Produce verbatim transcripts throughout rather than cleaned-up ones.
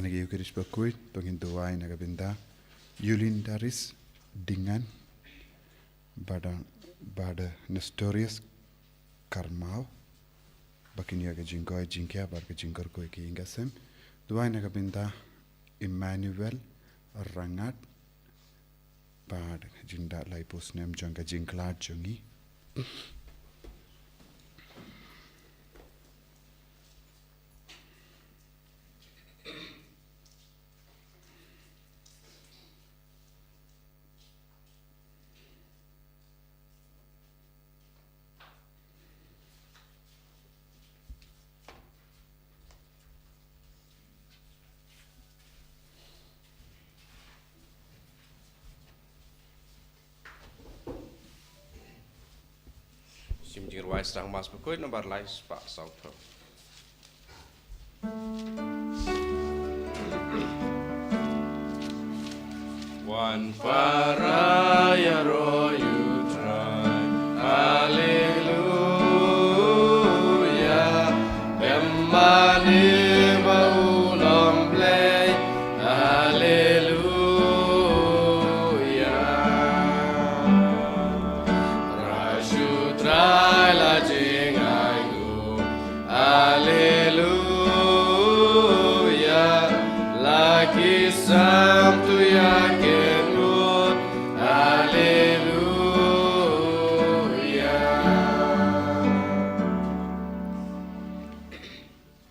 Na ka Eucharist bakhuid, to ngin duwai na ka bynta Yulin Daris Dingan, bad, bad Nestorius Karmau, ba kin ïoh ka jingkoit jingkhiah bad ka jingkyrkhu ïa ki ïing ka sem. Duwai na ka bynta Emmanuel Rangat, bad jingda laiphew snem jong ka jingkhlad jong ngi. Sim jingrwai sdang Mass bakhuid nambar lai spah saw phew. Wan para ïaroh ïa u Trai. Haleluya. Em mane ba u long Blei. Haleluya. Ra shu Trai la jingainguh. Haleluya. La ki sam tu ïa ken ngut. Haleluya.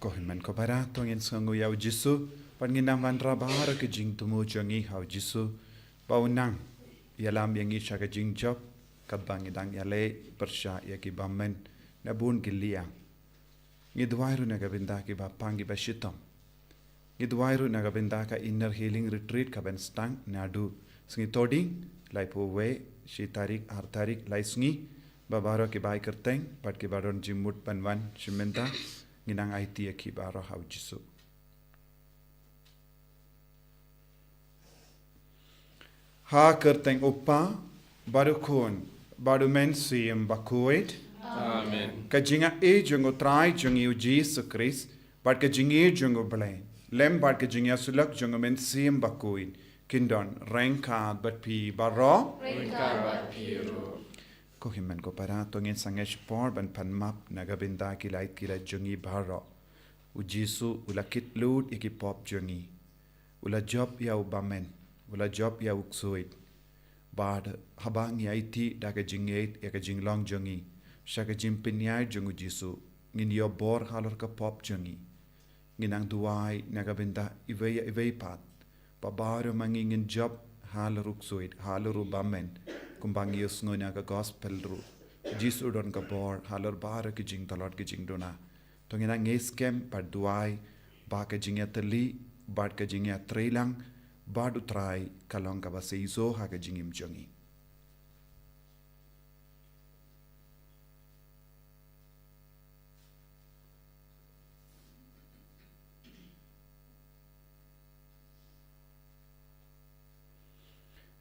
Ko hynmen ko para, to ngin sngewnguh ïa u Jisu, bad ngin nang wanrah baroh ki jingthmu jong ngi ha u Jisu, ba un nang ïalam ïa ngi sha ka jingjop, katba ngi dang ïaleh pyrshah ïa ki bymmen na bun ki liang. Ngi duwai ruh na ka bynta ki bapang ki bashitom. Ngi duwai ruh na ka bynta ka Inner Healing Retreat kaban sdang naduh sngi Thohdieng, laiphew wei shi tarik, ar tarik, lai sngi, ba baroh ki bai kyrteng bad ki ba don jingmut ban wan shim bynta, ngi nang aiti ïa ki baroh ha u Jisu. Ha ka kyrteng u Kpa, bad u Khun, bad u Mynsiem Bakhuid. Amen. Ka jingaiei jong u Trai jong ngi u Jisu Khrist, bad ka jingïeit jong u Blei, lem bad ka jingïasyllok jong u Mynsiem Bakhuid, kin don ryngkat bad phi baroh. Ryngkat bad phi ruh. Ko hynmen ko para, to ngin sangeh shipor ban pan map na ka bynta ki lait ki lait jong ngi baroh. U Jisu u la kit lut ïa ki pop jong ngi. U la jop ïa u bymmen, u la jop ïa u ksuid. Bad haba ngi aiti da ka jingngeit ïa ka jinglong jong ngi sha ka jingpynïaid jong u Jisu, ngin ïoh bor halor ka pop jong ngi. Ngin nang duwai na ka bynta iwei ïa iwei pat, ba baroh ma ngi ngin jop halor u ksuid, halor u bymmen, kumba ngi ïohsngew na ka gospel ruh. U Jisu u don ka bor halor baroh ki jingtlot ki jingduna. To ngin nang ngeit skhem bad duwai ba ka jingïatylli bad ka jingïatreilang bad u Trai ka long kaba seisoh ha ka jingim jong ngi.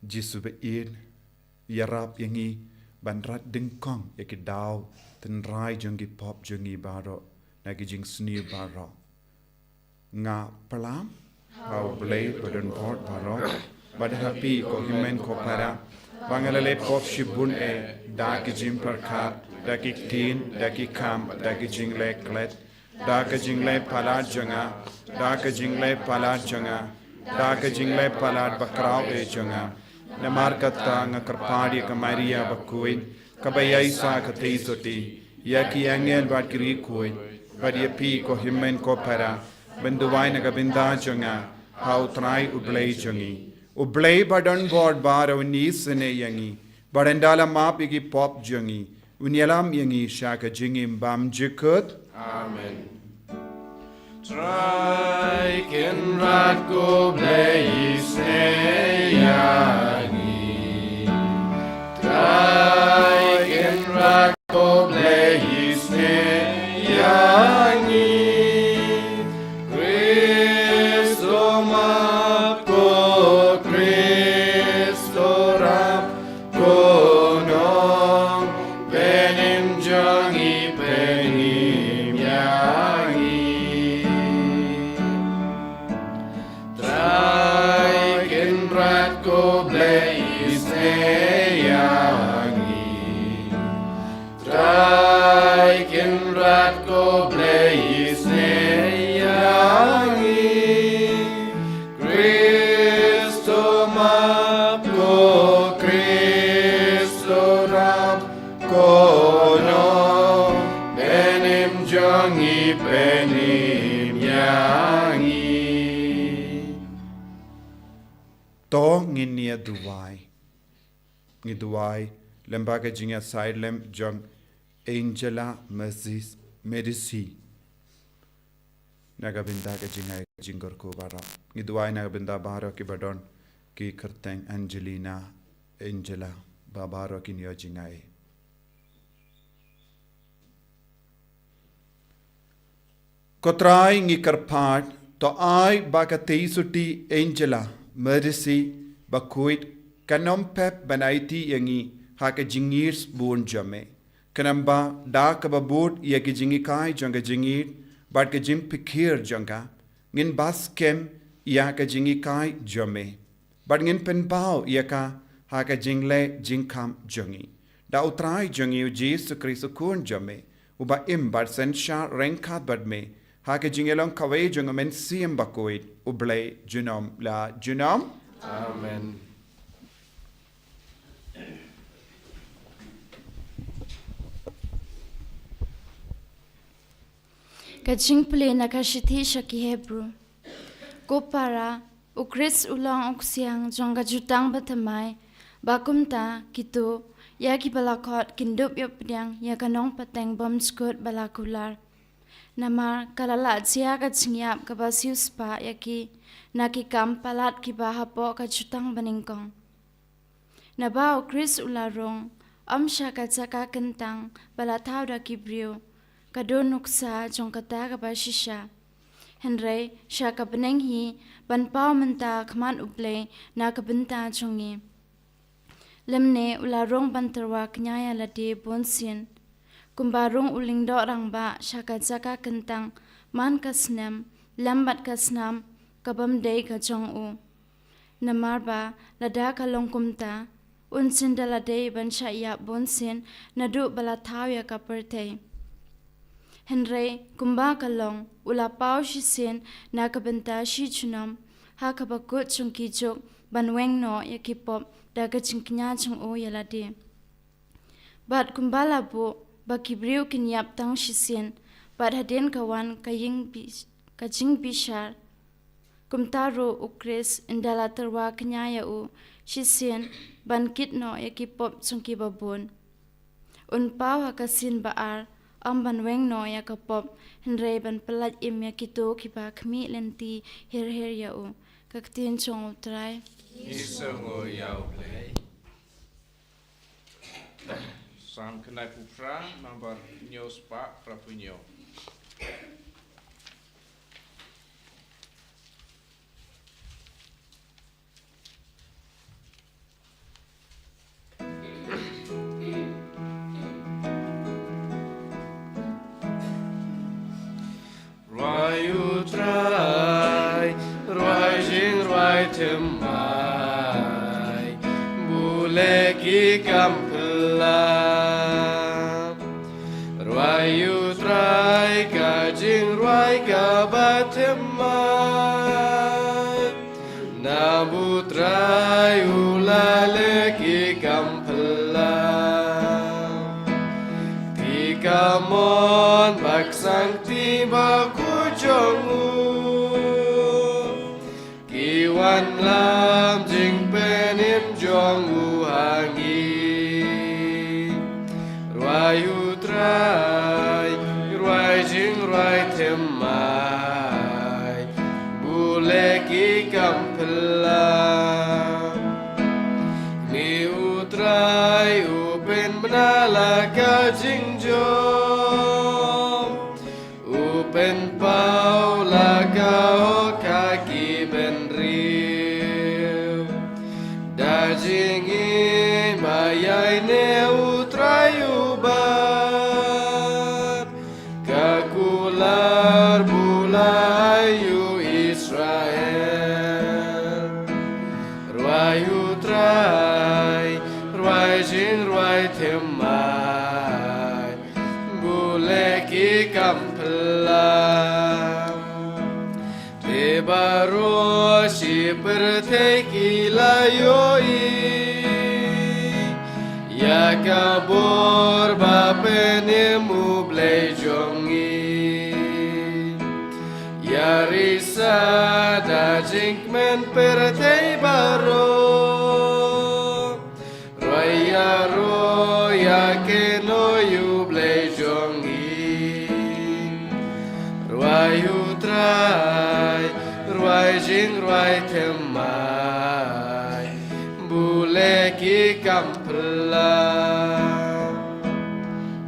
Jisu ba ïeit, ïarap ïa ngi ban rat dyngkong ïa ki daw tynrai jong ki pop jong ngi baroh na ki jingsniew baroh. Nga pyrshang ha U Blei badonbor baroh, bad ha phi ko hynmen ko para, ba nga la leh pop shibun eh, da ki jingpyrkhat, da ki ktien, da ki kam, da ki jingleh klet, da ka jingleh palat jong nga, da ka jingleh palat jong nga, da ka jingleh palat bakhraw eh jong nga. Namar kata nga kyrpad ïa ka Maria bakhuid, kaba ïaisah ka theisotti, ïa ki angel bad ki riewkhuid, bad ïa phi ko hynmen ko para, ban duwai na ka bynta jong nga ha U Trai U Blei jong ngi. U Blei badonbor baroh un isynei ïa ngi, bad un da la map ïa ki pop jong ngi, un ïalam ïa ngi sha ka jingim bymjukut. Amen. Trai Kynrad ko Blei isynei ïa ngi. Trai Kynrad ko Blei isynei ïa ngi. Khrist u map, ko Khrist u rap, ko Nongpynim jong ngi, pynim ïa ngi. Kynrad ko Blei isnei ïa ngi. Kristo map ko Kristo rap ko no. Penim jong ngi penim ïa ngi. To ngin ïa duwai. Ngi duwai lem bad ka jingïasaid lem jong Angela Mezis Medici. Na ka bynta ka jingai ka jingkyrkhu baroh. Ngi duwai na ka bynta baroh kiba don ki kyrteng Angelina, Angela, ba baroh kin ïoh jingai. Ko Trai ngi kyrpad, to ai ba ka tei suti Angela Medici Bakhuid kan ym pep ban aiti ïa ngi ha ka jingïeit bun jong me. Khnang ba da kaba bud ïa ka jinghikai jong ka jingïeit bad ka jingpynkhiah jong ka, ngin bam skhem ïa ka jinghikai jong me. Bad ngin pynpaw ïa ka ha ka jingleh jingkham jong ngi. Da U Trai jong ngi U Jisu Khrist U Khun jong me, uba im bad synshar ryngkat bad me ha ka jingïalong kawei jong U Mynsiem Bakhuid, U Blei junom la junom. Amen. Ka jingpule na ka shithi sha ki Hebru. Ko para, U Khrist u long u ksiang jong ka jutang bathymmai, ba kumta kito ïa kiba la khot kin dup ïa pdiang ïa ka nongpateng bymjukut ba la kular. Namar ka la lah jia ka jingïap kaba siewspah ïa ki na ki kam palat kiba hapoh ka jutang banyngkong. Naba U Khrist u la rung, ym sha ka jaka kyntang ba la thaw da ki briew, ka don nuksa jong kata kaba shisha. Hynrei sha ka bneng hi ban paw mynta khmat U Blei na ka bynta jong ngi. Lymne u la rung ban tyrwa kñia ïa lade bunsien. Kumba rung u lyngdoh rangbah sha ka jaka kyntang man ka snem lem bad ka snam ka bym dei ka jong u. Namar ba lada ka long kumta, un sien da la dei ban shah ïap bunsien naduh ba la thaw ïa ka pyrthei. Hynrei kumba ka long, u la paw shisien na ka bynta shi junom ha kaba kut jong ki juk ban weng noh ïa ki pop da ka jingkñia jong u ïa lade. Bad kumba la buh ba ki briew kin ïap tang shisien, bad hadien ka wan ka jingbi-, ka jingbishar, kumta ruh U Khrist ynda la tyrwa kñia ïa u shisien ban kit noh ïa ki pop jong kiba bun. Un paw ha ka sien ba ar, ym ban weng noh ïa ka pop, hynrei ban pyllait im ïa kito kiba khmih lynti her her ïa u. Ka ktien jong U Trai. Ngi sngew ïa U Blei. Salm khyndai phew phra, nambar hynñiew spah phra phew hynñiew. Rwai U Trai, rwai jingrwai thymmai, bun leh ki kam phylla. Rwai U Trai ka jingrwai kaba thymmai. Namar U Trai u la leh ki kam phylla. Te ka mon bad ka sangti bakhuid jong u ki wan lam jingpynim jong u ha ngi. Rwai U Trai, rwai jingrwai thymmai, bun leh ki kam phylla. Une U Trai u pynbna la ka jingjop, u pynpaw la ka hok ha ki bynriew. Da jingim ba ïaineh U Trai u bat ka kular bula ïa u Israel. Rwai U Trai, rwai jingrwai thymmai, bun Leh ki kam phylla. Te baroh shi pyrthei ki la ïohi ïa ka bor ba pynim U Blei jong ngi. Ïa risa da jingkmen pyrthei baroh. Rwai ïaroh ïa kynnoh ïa U Blei jong ngi. Rwai U Trai, rwai jingrwai thymmai. Buh leh ki kam phylla.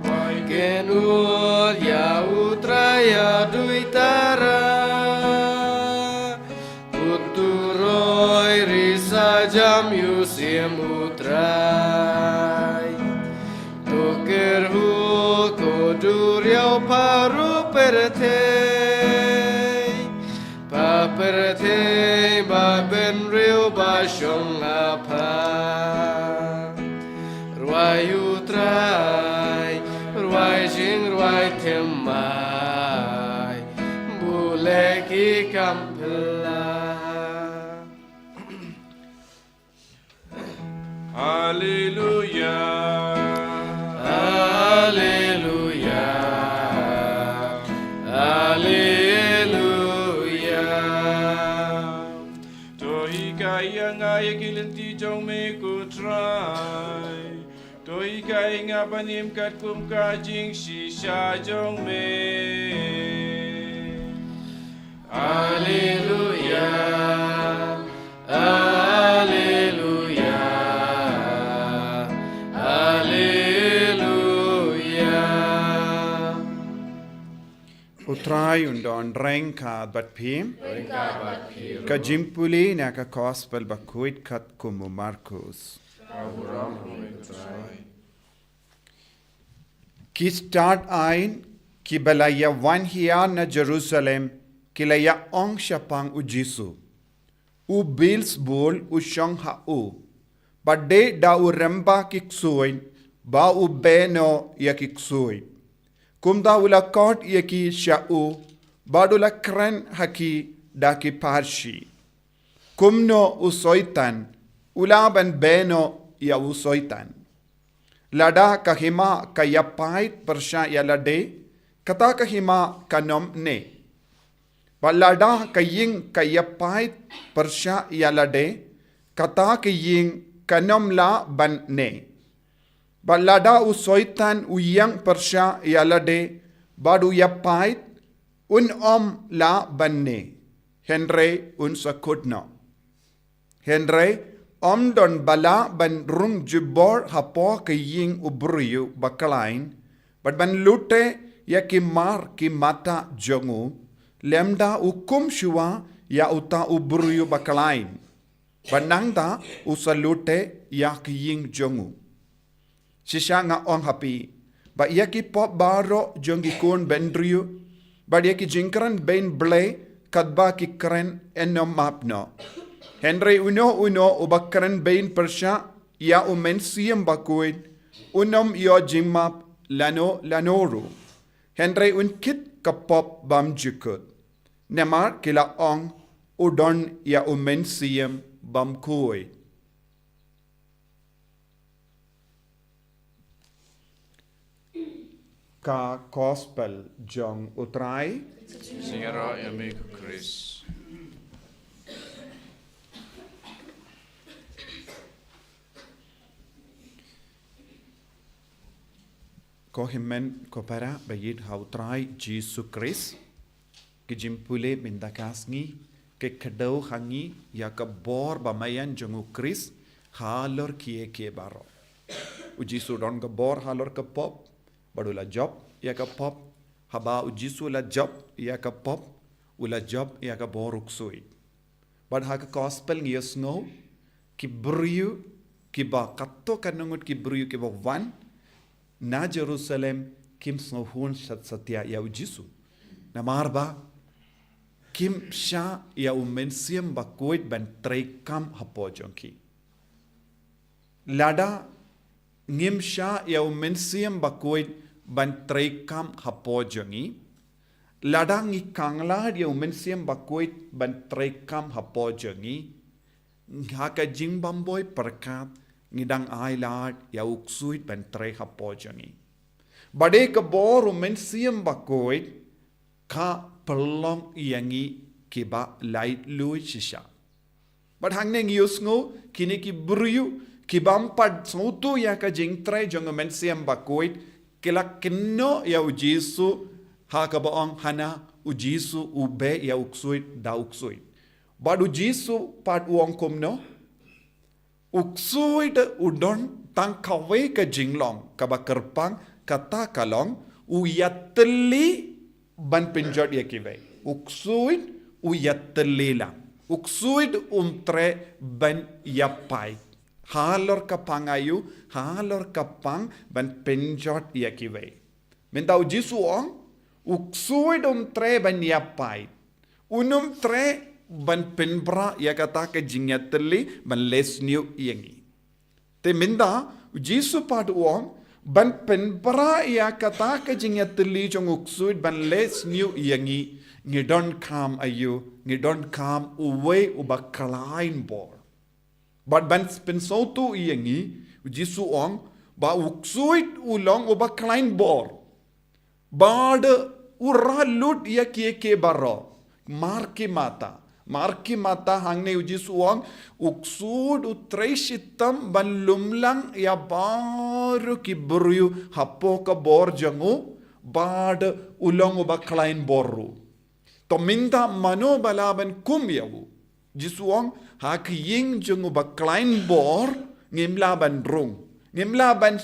Rwai kynnoh ïa U Trai ïa dui tara. Utu roi risa jam ïu sim U Trai. To kyrhuh ko duriaw paro pyrthei. Pa pyrthei ba bynriew ba shong ha pha. Rwai U Trai, rwai jingrwai thymmai. Buh leh ki kam phylla. Alleluia. Alleluia. Alleluia. To hikai ïa nga ïa ki lynti jong me ko Trai. To hikai nga ban im katkum ka jingshisha jong me. Alleluia. Alleluia. Alleluia. U Trai un don ryngkat bad phi. Ryngkat bad phi ruh. Ka jingpule na ka Gospel bakhuid katkum u Markus. Ka burom ïa me ko Trai. Ki stad aiñ kiba la ïa wan hiar na Jerusalem ki la ïa ong shaphang u Jisu. U Beelzebul u shong ha u. Bad dei da u rymba ki ksuid ba u beh noh ïa ki ksuid. Kumta u la khot ïa ki sha u bad u la kren ha ki da ki pharshi. Kumno u Soitan u lah ban beh noh ïa u Soitan? Lada ka hima ka ïa pait pyrshah ïa lade, kata ka hima kan ym neh. Bad lada ka ïing ka ïa pait pyrshah ïa lade, kata ka ïing kan ym lah ban neh. Bad lada u Soitan u ïeng pyrshah ïa lade bad u ïa pait, un ym lah ban neh, hynrei un sa kut noh. Hynrei ym don ba lah ban rung jubor hapoh ka ïing u briew bakhlaiñ bad ban lute ïa ki mar ki mata jong u, lymda u kum shuwa ïa uta u briew bakhlaiñ. Bad nangta u sa lute ïa ka ïing jong u. Shisha nga ong ha phi ba ïa ki pop baroh jong ki khun bynriew bad ïa ki jingkren beiñ Blei katba ki kren yn ym map noh. Hynrei uno uno uba kren beiñ pyrshah ïa u Mynsiem Bakhuid un ym ïoh jingmap lano lano ruh. Hynrei un kit ka pop bymjukut. Namar ki la ong u don ïa u Mynsiem Bakhuid. Ka Gospel jong u Trai. Sngewbha ïa me ko Khrist. Ko hynmen ko para ba ïeit ha u Trai Jisu Khrist. Ki jingpule mynta ka sngi ki kdew ha ngi ïa ka bor ba maïan jong u Khrist halor kiei kiei baroh. U Jisu don ka bor halor ka pop bad u la jop ïa ka pop. Haba u Jisu u la jop ïa ka pop, u la jop ïa ka bor u ksuid. Bad ha ka Gospel ngi ïohsngew ki briew kiba, kato ka nongut ki briew kiba wan na Jerusalem kim sngewhun sat satia ïa u Jisu. Namar ba kim shah ïa u Mynsiem Bakhuid ban treikam hapoh jong ki. Lada ngim shah ïa u Mynsiem Bakhuid ban treikam hapoh jong ngi. Lada ngi khanglad ïa u Mynsiem Bakhuid ban treikam hapoh jong ngi, ha ka jingbymhok pyrkhat ngi dang ailad ïa u ksuid ban trei hapoh jong ngi. Bad ka bor u Mynsiem Bakhuid ka pynlong ïa ngi kiba laitluid shisha. Bad hangne ngi ïohsngew kine ki briew ki bym pat sngewthuh ïa ka jingtrei jong u Mynsiem Bakhuid, ki la kynnoh ïa u Jisu ha kaba ong hana u Jisu u beh ïa u ksuid da u ksuid. Bad u Jisu pat u ong kumno? U ksuid u don tang kawei ka jinglong kaba kyrpang, kata ka long u ïatylli ban pynjot ïa kiwei. U ksuid u ïatylli lang. U ksuid um treh ban ïapait. Halor ka pang aïu, halor ka pang ban pynjot ïa kiwei. Mynta u Jisu u ong, u ksuid um treh ban ïapait. Un um treh ban pynbra ïa kata ka jingïatylli ban leh sniew ïa ngi. Te mynta u Jisu pat u ong, ban pynbra ïa kata ka jingïatylli jong u ksuid ban leh sniew ïa ngi, ngi donkam aïu, ngi donkam uwei uba khlaiñ bor. Bad ban pynsngewthuh ïa ngi, u Jisu u ong ba u ksuid u long uba khlaiñ bor. Bad u rah lut ïa kiei kiei baroh. Mar ki mata. Mar ki mata hangne u Jisu u ong, u ksuid u trei shitom ban lumlang ïa baroh ki briew hapoh ka bor jong u, bad u long uba khlaiñ bor ruh. To mynta mano ba lah ban kum ïa u? Jisu u ong, ha ka ïing jong uba khlaiñ bor ngim lah ban rung. Ngim lah ban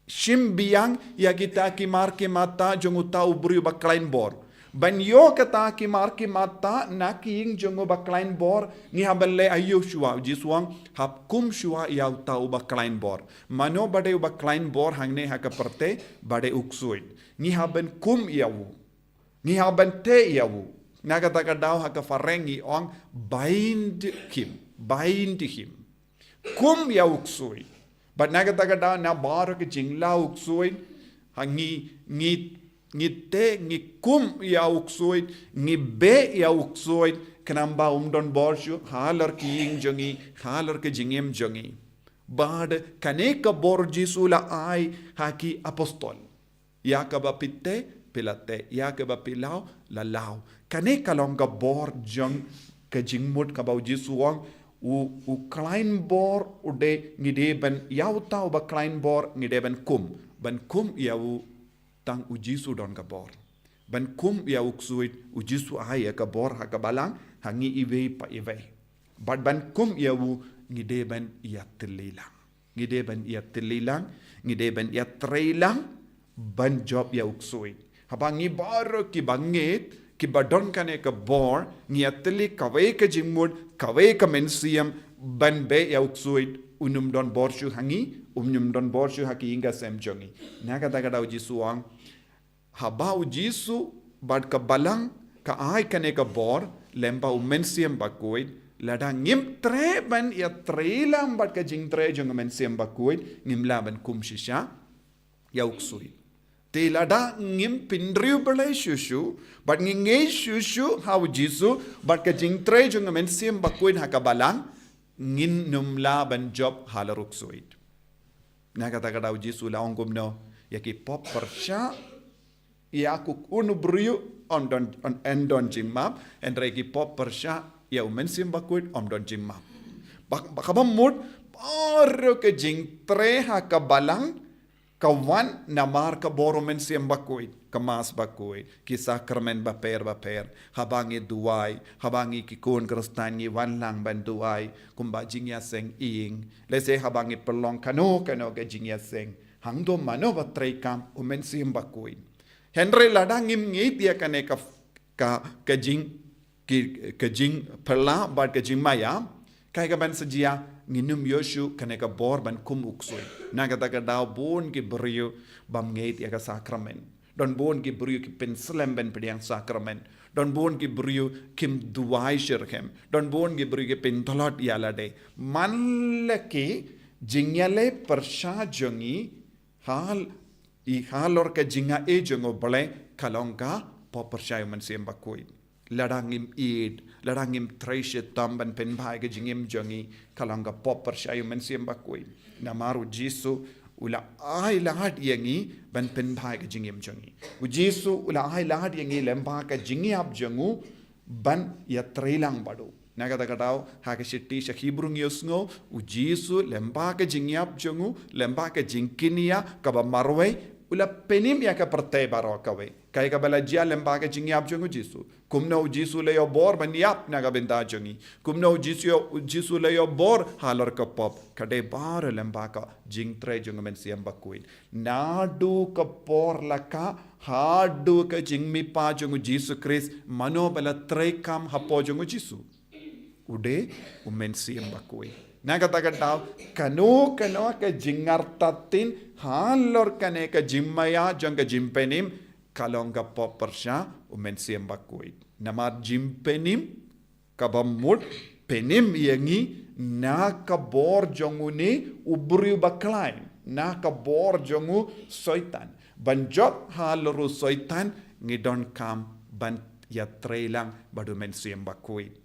shim biang ïa kita ki mar ki mata jong uta u briew uba khlaiñ bor. Ban ïoh kata ki mar ki mata na ka ïing jong uba khlaiñ bor, ngi hap ban leh aïu shuwa? Jisu u ong, hap kum shuwa ïa uta uba khlaiñ bor. Mano ba dei uba khlaiñ bor hangne ha ka pyrthei? Ba dei u ksuid. Ngi hap ban kum ïa u. Ngi hap ban teh ïa u. Na kata ka daw ha ka phareng ngi ong bind him, bind him. Kum ïa u ksuid. Bad na kata ka daw na baroh ka jinglaw u ksuid, ha ngi, ngi, ngi teh, ngi kum ïa u ksuid, ngi beh ïa u ksuid, khnang ba um don bor shuh halor ka ïing jong ngi, halor ka jingim jong ngi. Bad kane ka bor Jisu u la ai ha ki apostol. Ïa kaba phi teh, phi la teh. Ïa kaba phi law, la law. Kane ka long ka bor jong ka jingmut kaba u Jisu u ong, u, u khlaiñ bor u dei, ngi dei ban ïa uta uba khlaiñ bor, ngi dei ban kum. Ban kum ïa u tang u Jisu u don ka bor. Ban kum ïa u ksuid, u Jisu u ai ïa ka bor ha ka balang, ha ngi iwei pa iwei. Bad ban kum ïa u ngi dei ban ïatylli lang. Ngi dei ban ïatylli lang, ngi dei ban ïatrei lang, ban jop ïa u ksuid. Haba ngi baroh kiba ngeit, kiba don kane ka bor, ngi ïatylli kawei ka jingmut, kawei ka mynsiem, ban beh ïa u ksuid, un ym don bor shuh ha ngi, un ym don bor shuh ha ka ïing ka sem jong ngi. Na kata ka daw Jisu u ong, haba u Jisu bad ka balang ka ai kane ka bor, lyngba u Mynsiem Bakhuid, lada ngim treh ban ïatrei lang bad ka jingtrei jong u Mynsiem Bakhuid, ngim lah ban kum shisha ïa u ksuid. Te lada ngim pynriewblei shuh shuh, bad ngi ngeit shuh shuh ha u Jisu, bad ka jingtrei jong u Mynsiem Bakhuid ha ka balang, ngin ym lah ban jop halor u ksuid. Na kata ka daw Jisu u la ong kumno, ïa ki pop pyrshah ïa u khun u briew yn don, yn, yn don jingmap, hynrei ki pop pyrshah ïa u Mynsiem Bakhuid ym don jingmap. Ba, ba kaba mut, baroh ka jingtrei ha ka balang, ka wan namar ka bor u Mynsiem Bakhuid, ka Mass Bakhuid, ki sakramen bapher bapher, haba ngi duwai, haba ngi ki khun Khristan ngi wan lang ban duwai, kumba jingïaseng ïing, lehse haba ngi pynlong kano kano ka jingïaseng, hangto mano ba treikam? U Mynsiem Bakhuid. Hynrei lada ngim ngeit ïa kane ka, ka, ka jing, ki, ka jingphylla bad ka jingmaïa, kaei kaban sa jia? Ngin ym ïoh shuh kane ka bor ban kum u ksuid. Na kata ka daw bun ki briew bym ngeit ïa ka sakramen. Don bun ki briew ki pynslem ban pdiang sakramen. Don bun ki briew kim duwai shitrhem. Don bun ki briew ki pyntlot ïa lade. Man la ki jingïaleh pyrshah jong ngi, hal i halor ka jingai jong U Blei ka long ka pop pyrshah ïa U Mynsiem Bakhuid. Lada ngim ïeit, lada ngim trei shitom ban pynbha ïa ka jingim jong ngi, ka long ka pop pyrshah ïa U Mynsiem Bakhuid. Namar U Jisu u la ai lad ïa ngi ban pynbha ïa ka jingim jong ngi. U Jisu u la ai lad ïa ngi lyngba ka jingïap jong u ban ïatreilang bad u. Na kata ka daw, ha ka shithi sha Hebru ngi ïohsngew, U Jisu lyngba ka jingïap jong u, lyngba ka jingkñia kaba marwei, u la pynim ïa ka pyrthei baroh kawei. Kaei kaba la jia lyngba ka jingïap jong U Jisu? Kumno U Jisu u la ïoh bor ban ïap na ka bynta jong ngi? Kumno U Jisu, U Jisu u la ïoh bor halor ka pop? Ka dei baroh lyngba ka jingtrei jong U Mynsiem Bakhuid. Naduh ka por la kah haduh ka jingmihpat jong U Jisu Khrist, mano ba la treikam hapoh jong U Jisu? U dei U Mynsiem Bakhuid. Na kata ka daw, kano kano ka jingartatien halor kane ka jingmaïa jong ka jingpynim, ka long ka pop pyrshah U Mynsiem Bakhuid. Namar jingpynim kaba mut pynim ïa ngi na ka bor jong une u briew bakhlaiñ, na ka bor jong u Soitan. Ban jop halor u Soitan, ngi donkam ban ïatreilang bad U Mynsiem Bakhuid.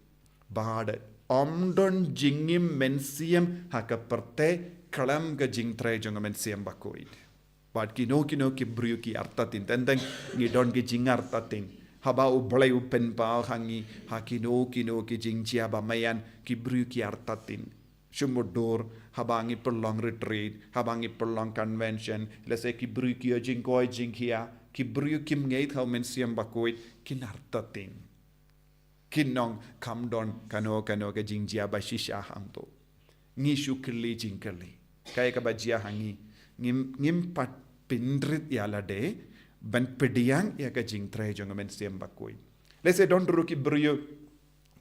Bad ym don jingim mynsiem ha ka pyrthei khlem ka jingtrei jong U Mynsiem Bakhuid. Bad kino kino ki briew ki artatien, teng teng ngi don ki jingartatien. Haba U Blei u pynpaw ha ngi ha kino kino ki jingjia ba maïan, ki briew ki artatien. Shu mutdur, haba ngi pynlong retreat, haba ngi pynlong convention, lehse ki briew ki ïoh jingkoit jingkhiah, ki briew kim ngeit ha U Mynsiem Bakhuid, kin artatien. Kin ong kam don kano kano ka jingjia ba shisha hangto. Ngi shu kylli jingkylli. Kaei kaba jia ha ngi? Ngim, ngim pat pynrit ïa lade ban pdiang ïa ka jingtrei jong U Mynsiem Bakhuid. Lehse don ruh ki briew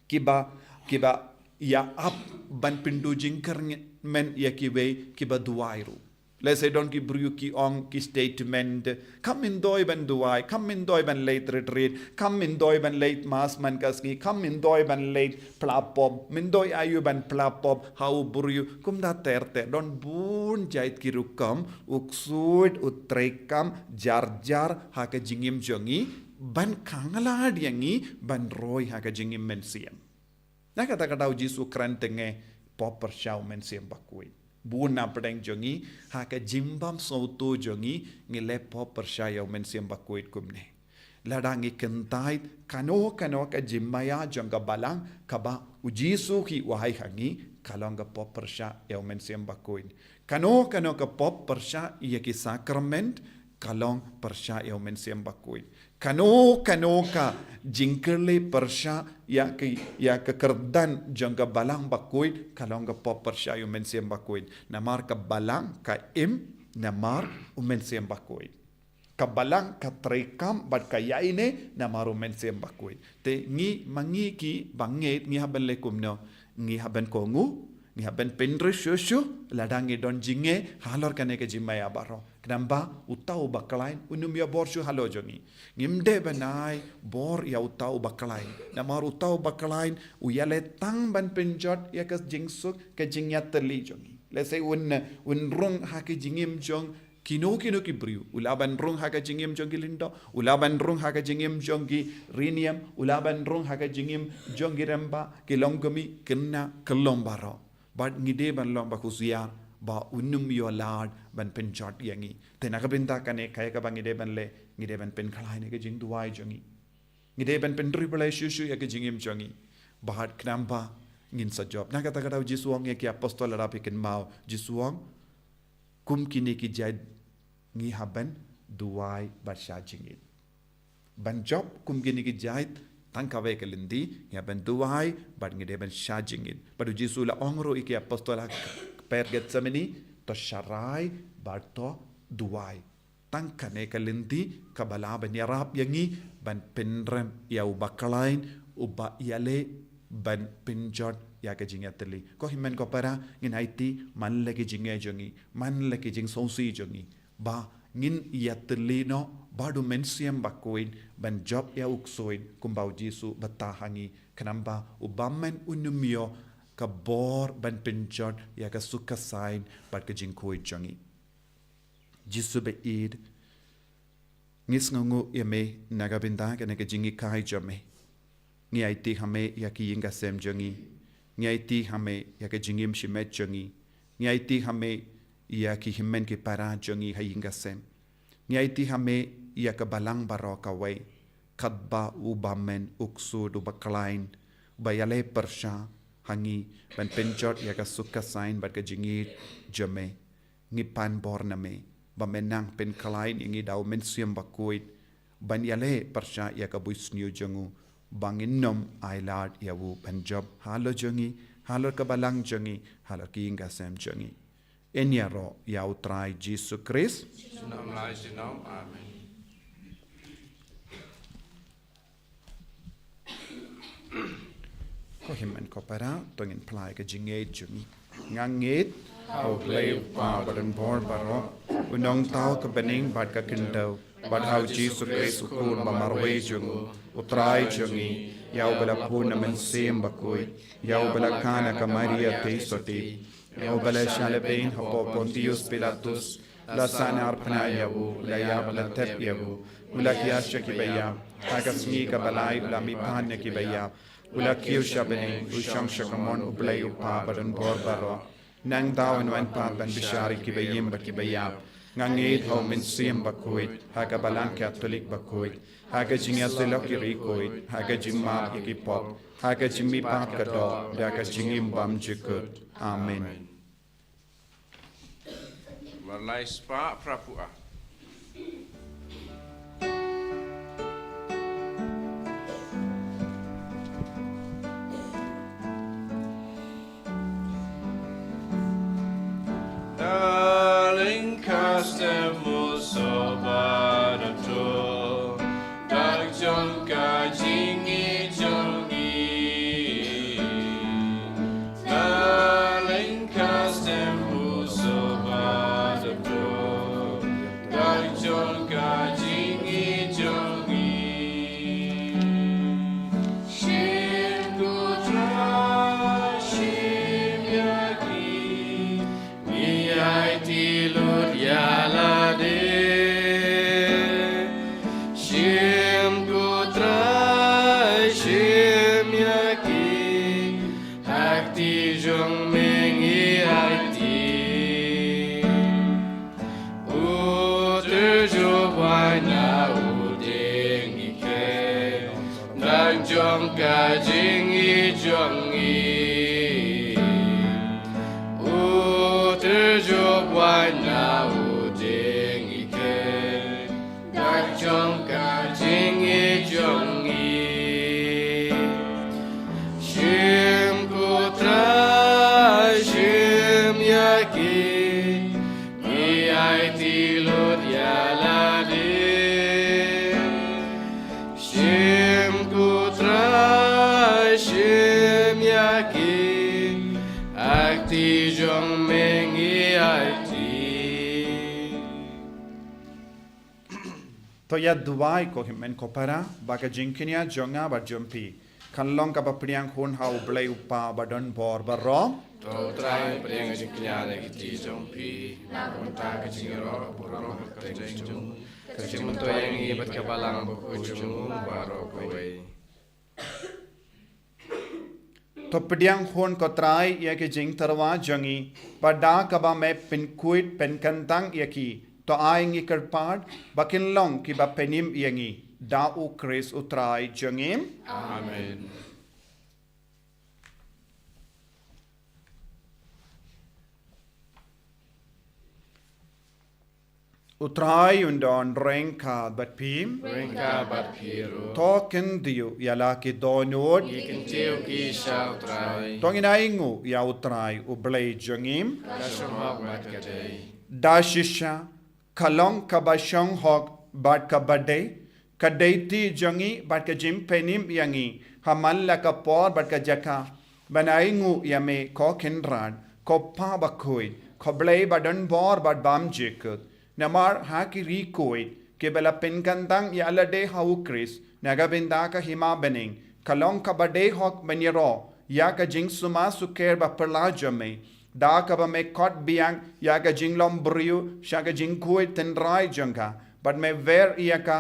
kiba, kiba ïa ap ban pynduh jingkyrmen ïa kiwei kiba duwai ruh. Lehse don ki briew ki ong ki statement, kam myntoi ban duwai, kam myntoi ban leit retreat, kam myntoi ban leit mass man ka sngi, kam myntoi ban leit pla pop, myntoi aïu ban pla pop ha u briew. Kumta ter ter, don bun jait ki rukom u ksuid u treikam jar jar ha ka jingim jong ngi, ban khanglad ïa ngi ban roi ha ka jingim mynsiem. Na kata ka daw U Jisu u kren tang ïa pop pyrshah U Mynsiem Bakhuid. Bun na pdeng jong ngi, ha ka jingbym sngewthuh jong ngi, ngi leh pop pyrshah ïa U Mynsiem Bakhuid kumne. Lada ngi kyntait kano kano ka jingmaïa jong ka Balang kaba U Jisu hi u ai ha ngi, ka long ka pop pyrshah ïa U Mynsiem Bakhuid. Kano kano ka pop pyrshah ïa ki sakrament, ka long pyrshah ïa U Mynsiem Bakhuid. Kano kano ka jingkylli pyrshah ïa ki, ïa ka kyrdan jong ka Balang Bakhuid, ka long ka pop pyrshah ïa U Mynsiem Bakhuid. Namar ka Balang ka im namar U Mynsiem Bakhuid. Ka Balang ka treikam bad ka ïaineh namar U Mynsiem Bakhuid. Te ngi ma ngi kiba ngeit ngi hap ban leh kumno? Ngi hap ban kohnguh, ngi hap ban pynrit shuh shuh lada ngi don jingeh halor kane ka jingmaïa baroh. Khnang ba uta uba khlaiñ un ym ïoh bor shuh halor jong ngi. Ngim dei ban ai bor ïa uta uba khlaiñ. Namar uta uba khlaiñ u ïaleh tang ban pynjot ïa ka jingsuk, ka jingïatylli jong ngi. Lehse un, un rung ha ka jingim jong kino kino ki briew. U lah ban rung ha ka jingim jong ki lyngdoh, u lah ban rung ha ka jingim jong ki riewniam, u lah ban rung ha ka jingim jong ki rangbah, ki longkmie, khynnah, kyllon baroh. Bad ngi dei ban long ba khusiar ba un ym ïoh lad ban pynjot ïa ngi. Te na ka bynta kane kaei kaba ngi dei ban leh? Ngi dei ban pynkhlaiñ ïa ka jingduwai jong ngi. Ngi dei ban pynrit Blei shuh shuh ïa ka jingim jong ngi. Bad khnang ba ngin sa jop. Na kata ka daw U Jisu u ong ïa ki apostol, lada phi kynmaw, U Jisu u ong, kum kine ki jait ngi hap ban duwai bad shah jingit. Ban jop kum kine ki jait, tang kawei ka lynti, ngi hap ban duwai bad ngi dei ban shah jingit. Bad U Jisu u la ong ruh ïa ki apostol ha kper Gethsemane, to sharai bad to duwai. Tang kane ka lynti kaba lah ban ïarap ïa ngi ban pynrem ïa uba khlaiñ, uba ïaleh ban pynjot ïa ka jingïatylli. Ko hynmen ko para, ngin aiti man la ki jingeh jong ngi, man la ki jingsngewsih jong ngi, ba ngin ïatylli noh bad U Mynsiem Bakhuid ban jop ïa u ksuid kumba U Jisu u batai ha ngi, khnang ba u bymman un ym ïoh ka bor ban pynjot ïa ka suk ka saiñ bad ka jingkhuid jong ngi. Jisu ba ïeit, Ngi sngewnguh ïa me na ka bynta kane ka jinghikai jong me. Ngi aiti ha me ïa ki ïing ka sem jong ngi. Ngi aiti ha me ïa ka jingim shimet jong ngi. Ngi aiti ha me ïa ki hynmen ki para jong ngi ha ïing ka sem. Ngi aiti ha me ïa ka balang baroh kawei, katba u bymmen, u ksuid, u bakhlaiñ, u ba ïaleh pyrshah ha ngi ban pynjot ïa ka suk ka saiñ bad ka jingïeit jong me. Ngi pan bor na me ba men nang pynkhlaiñ ïa ngi da u Mynsiem Bakhuid ban ïaleh pyrshah ïa ka bunsniew jong u, ba ngin nym ailad ïa u ban jop halor jong ngi, halor ka balang jong ngi, halor ki ïing ka sem jong ngi. Yn ïaroh ïa u Trai Jisu Khrist. Junom la junom. Amen. Ko hynmen ko para, to ngin phla ïa ka jingngeit jong ngi. Nga ngeit ha U Blei U Kpa badonbor baroh, u nongthaw ka bneng bad ka khyndew, bad ha u Jisu Khrist u Khun ba marwei jong u, u Trai jong ngi, ïa uba la pun na Mynsiem Bakhuid, ïa uba la kha na ka Maria theisotti, ïa uba la shah lehbeiñ hapoh Pontius Pilatus, la sahnarphna ïa u, la ïap, la thep ïa u, u la hiar sha kiba ïap, ha ka sngi kaba lai u la mihpat na kiba ïap, u la kiew sha bneng, u shong sha kamon U Blei U Kpa badonbor baroh. Nangta un wan pat ban bishar ïa kiba im bad kiba ïap. Nga ngeit ha U Mynsiem Bakhuid, ha ka Balang Katholik bakhuid, ha ka jingïasyllok ki riewkhuid, ha ka jingmap ïa ki pop, ha ka jingmihpat ka doh, da ka jingim bymjukut. Amen. War lai spah phra phew ar. Darling, cast them also by the door. Dak jong ka jingïeit jong ngi. Darling, cast them also by the door. Dak jong ka jingïeit jong ngi. Shim ko Trai, shim ïa ki. Ngi aiti lut ïa lade. Shim ko Trai, shim ïa ki. Ha kti jong me ngi aiti. U tyrjuh bad na u dieng ngi kheiñ. Dak jong ka jingïeit jong ngi. U tyrjuh bad na u dieng ngi kheiñ. Dak jong ka jingïeit jong ngi. Shim ko Trai, shim ïa ki. Ngi aiti lut ïa lade. Shim ko Trai, shim ïa ki. Ha kti jong me ngi aiti. To ïa duwai ko hynmen ko para, ba ka jingkñia jong nga bad jong phi kan long kaba pdiang hun ha U Blei U Kpa badonbor baroh. To U Trai pdiang ka jingkñia na ka kti jong phi. Na ka bynta ka jingïaroh burom ha ka kyrteng jong u, ka jingmyntoi ïa ngi bad ka Balang Bakhuid jong u baroh kawei. To pdiang hun ko Trai ïa ki jingtyrwa jong ngi, bad da kaba me pynkhuid pynkyntang ïa ki, to ai ngi kyrpad ba kin long kiba pynim ïa ngi, da U Khrist U Trai jong ngi. Amen. U Trai un don ryngkat bad phi. Ryngkat bad phi ruh. To kyntiew ïa la ki dohnud. Ngi kyntiew ki sha U Trai. To ngin ainguh ïa U Trai U Blei jong ngi. Ka shong hok bad ka dei. Da shisha ka long kaba shong hok bad kaba dei, ka dei kti jong ngi bad ka jingpynim ïa ngi ha man la ka por bad ka jaka, ban ainguh ïa me ko Kynrad, ko Pa Bakhuid, ko Blei badonbor bad bymjukut. Namar ha ki riewkhuid kiba la pynkyntang ïa lade ha U Khrist na ka bynta ka hima bneng, ka long kaba dei hok ban ïaroh ïa ka jingsumar sukher baphylla jong me, da kaba me khot biang ïa ka jinglong briew sha ka jingkhuid tynrai jong ka, Bad me wer ïa ka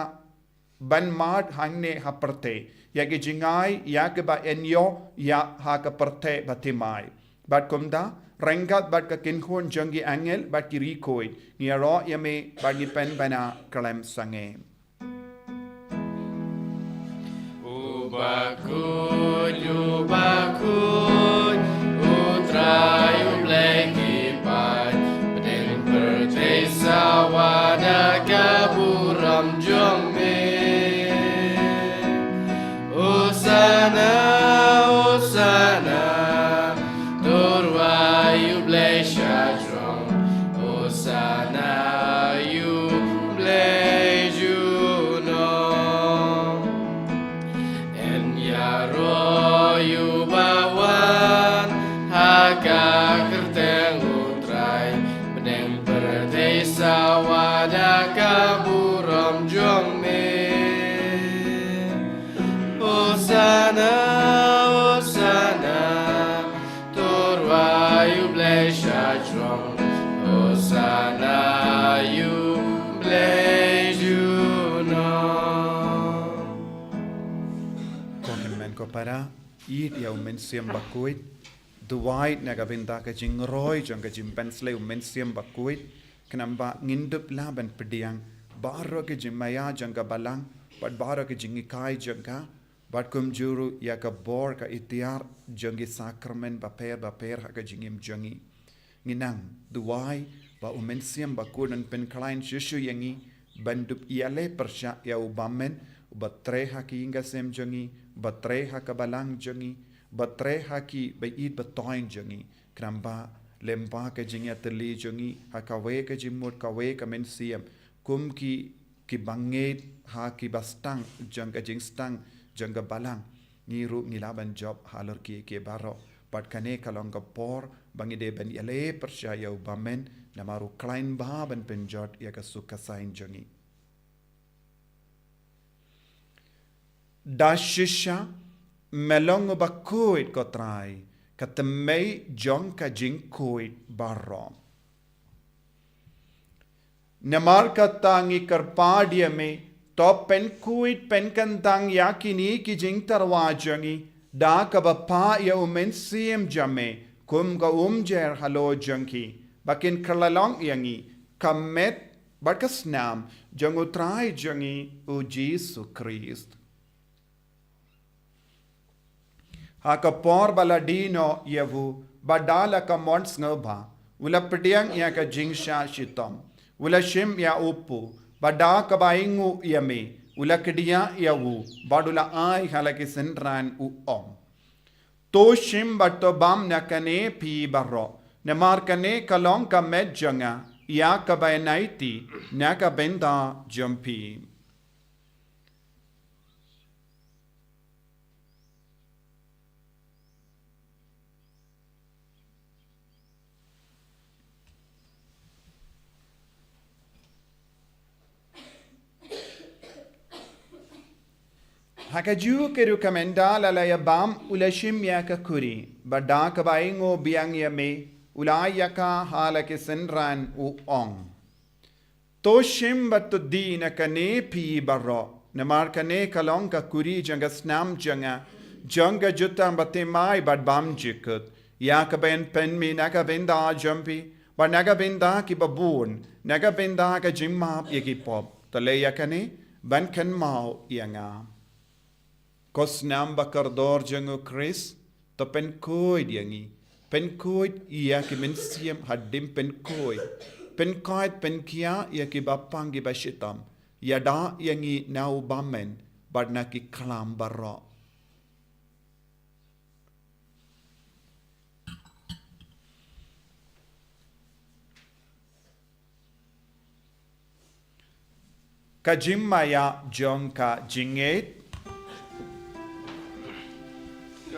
ban mad hangne ha pyrthei, ïa ki jingai ïa kiba yn ïoh ïa ha ka pyrthei ba thymmai. Bad kumta, ryngkat bad ka kynhun jong ki angel bad ki riewkhuid, ngi ïaroh ïa me bad ngi pynbna khlem sangeh. U bakhuid, u bakhuid, u Trai u Blei ki paid, pdeng pyrthei sawa da ka burom jong me. Hosana, Hosana, to rwai ïa u Blei sha jrong. Hosana ïa u Blei junom. Yn ïaroh ïa uba wan ha ka kyrteng u Trai, pdeng pyrthei sawa da ka burom jong me. Hosana, Hosana, to rwai ïa u Blei sha jrong. Hosana ïa u Blei junom. Ko hynmen ko para, ïeit ïa u Mynsiem Bakhuid, duwai na ka bynta ka jingroi jong ka jingpynslei u Mynsiem Bakhuid, khnang ba ngin dup lah ban pdiang baroh ki jingmaïa jong ka Balang, bad baroh ki jinghikai jong ka, bad kumjuh ruh ïa ka bor ka iktiar jong ki sakramen bapher bapher ha ka jingim jong ngi. Ngi nang duwai ba u Mynsiem Bakhuid un pynkhlaiñ shuh shuh ïa ngi ban dup ïaleh pyrshah ïa u bymman, uba trei ha ki ïing ki sem jong ngi, uba trei ha ka Balang jong ngi, uba trei ha ki ba ïeit ba toiñ jong ngi, khnang ba lem bad ka jingïatylli jong ngi ha kawei ka jingmut kawei ka mynsiem, kum ki, kiba ngeit ha kiba sdang jong ka jingstad jong ka Balang, ngi ruh ngi lah ban jop halor kiei kiei baroh. Bad kane ka long ka por ba ngi dei ban ïaleh pyrshah ïa u bymman, namar u khlaiñ bha ban pynjot ïa ka suk ka saiñ jong ngi. Da shisha, me long u bakhuid ko Trai, ka thymmei jong ka jingkhuid baroh. Namar kata ngi kyrpad ïa me, to pynkhuid pynkyntang ïa kine ki jingtyrwa jong ngi, da kaba phah ïa u Mynsiem jong me, kum ka umjer halor jong ki, ba kin kylla long ïa ngi ka met bad ka snam jong u Trai jong ngi u Jisu Khrist. Ha ka por ba la die noh ïa u, bad da la ka mon sngewbha, u la pdiang ïa ka jingshah shitom, u la shim ïa u kpu, bad da kaba ainguh ïa me, u la kdiah ïa u, bad u la ai ha la ki synran u ong: To shim bad to bam na kane phi baroh, namar kane ka long ka met jong nga, ïa kaba yn aiti na ka bynta jong phi. Ha kajuh ka rukom ynda la la ïa bam, u la shim ïa ka khuri, bad da kaba ainguh biang ïa me, u la ai ïa ka ha la ki synran u ong: To shim bad to die na kane phi baroh, namar kane ka long ka khuri jong ka snam jong nga, jong ka jutang bathymmai bad bymjukut, ïa kaba yn pynmih na ka bynta jong phi, bad na ka bynta kiba bun, na ka bynta ka jingmap ïa ki pop. To leh ïa kane ban kynmaw ïa nga. Ko snam ba kordor jong u Khrist, to pynkhuid ïa ngi, pynkhuid ïa ki mynsiem hadien pynkhuid, pynkhuid pynkhiah ïa kiba pang kiba shitom, ïada ïa ngi na u bymman bad na ki khlam baroh. Ka jingmaïa jong ka jingngeit.